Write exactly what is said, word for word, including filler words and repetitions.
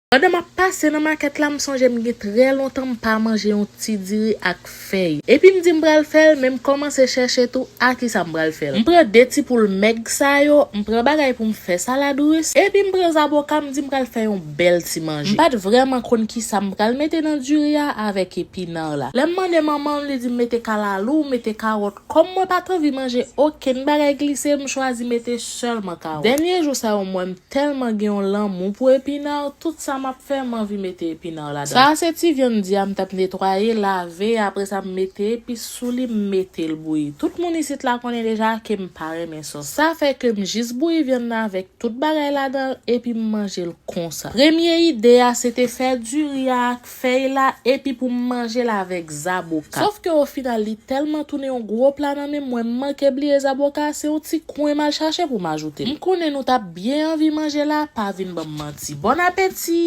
Pandan m ap pase nan makèt la, m sonje m gen trè lontan m pa manje yon ti diri ak fèy. Epi m di m pral fè l, men m kòmanse chèche tou a kisa m pral fè l. M pran de ti poul mèg sa yo, m pran bagay pou m fè salad ris, epi m pran zaboka, m di m pral fè yon bèl ti manje. M pa t vrèman konn kisa m pral mete nan diri a avèk epina la. Lè m mande manman m, li di m mete kalalou, mete kawòt. Kòm mwen pa t anvi manje okenn bagay glise, m chwazi mete sèlman kawòt. Dènye jou sa yo, m wè m tèlman gen yon lanmou pou epina, tout sa m ap fè, m anvi mete epina ladan. Sa a se ti vyann di a m t ap netwaye, lave, apre sa m mete epis sou li, m mete l bouyi. Tout moun isit la konnen deja ke m pa renmen sòs. Sa fè ke m jis bouyi vyann nan avèk tout bagay ladan l, epi m manje l konsa. Premye ide a, se te fè diri a ak fèy la, epi pou m manje l avèk zaboka. Sòf ke ofinal, li tèlman tounen yon gwo pla nan men m, mwen m manke bliye zaboka, se yon ti kwen m al chache pou m ajoute. M konnen nou t ap byen anvi manje la, pa vin ban m manti. Bòn apeti!